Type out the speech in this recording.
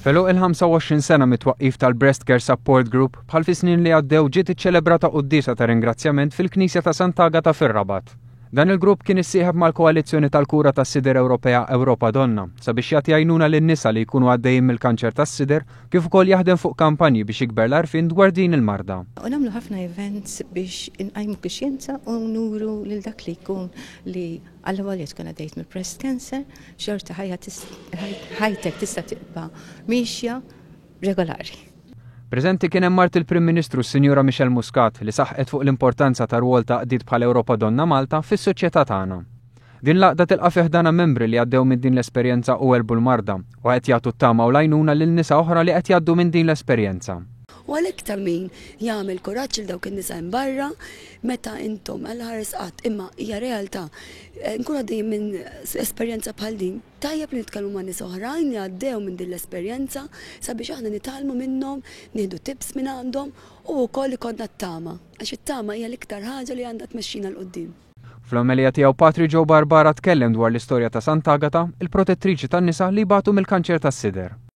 F'għeluq il-25 sena mit-twaqqif tal-Breast Care Support Group, bħal fi snin li għaddew ġiet iċċelebrata quddiesa ta' ringrazzjament fil-Knisja ta' Sant'Agata fir-Rabat. Dan il-grupp kien issieħeb mal-Koalizzjoni tal-Kura tas-Sider Ewropea Ewropa Donna sabiex jagħti għajnuna lin-nisa li jkunu għaddejjin mill-kanċer tas-sider kif ukoll jaħdem fuq kampanji biex jikber l-għarfien dwar din il-marda. U nagħmlu ħafna events biex inqajmu kuxjenza u nuru lil dak li jkun li allavolja tkun għaddejt mill-breast cancer, xorta ħajtek tista' tibqa' miexja regolari. Preżenti kien hemm mart il-Prim Ministru s-Sinjura Michelle Muscat li saħqet fuq l-importanza tar-rwol ta' għaqdiet bħal Ewropa Donna Malta fis-soċjetà tagħna. Din l-għaqda tilqa' fi ħdanha membri li għaddew minn din l-esperjenza u għelbu l-marda u qed jagħtu t-tama u l-għajnuna lil nisa oħra li qed jgħaddu minn din l-esperjenza. U għalhekk ta' min jagħmel kuraġġ lil dawk in-nisa hemm barra meta intom Alla ħares qatt imma hija realtà nkunu għaddejjin minn esperjenza bħal din. Tajjeb li nitkellmu ma' nies oħrajn li għaddew minn din l-esperjenza sabiex aħna nitgħallmu minnhom, nieħdu tips minn għandhom u wkoll ikollna t-tama, għax it-tama hija l-iktar ħaġa li għandha tmexxina 'l quddiem. Fl-omelija tiegħu Patri Joe Barbara tkellem dwar l-istorja ta' Sant'Agata, il-protettriċi tan-nisa li jbatu mill-kanċer tas-sider.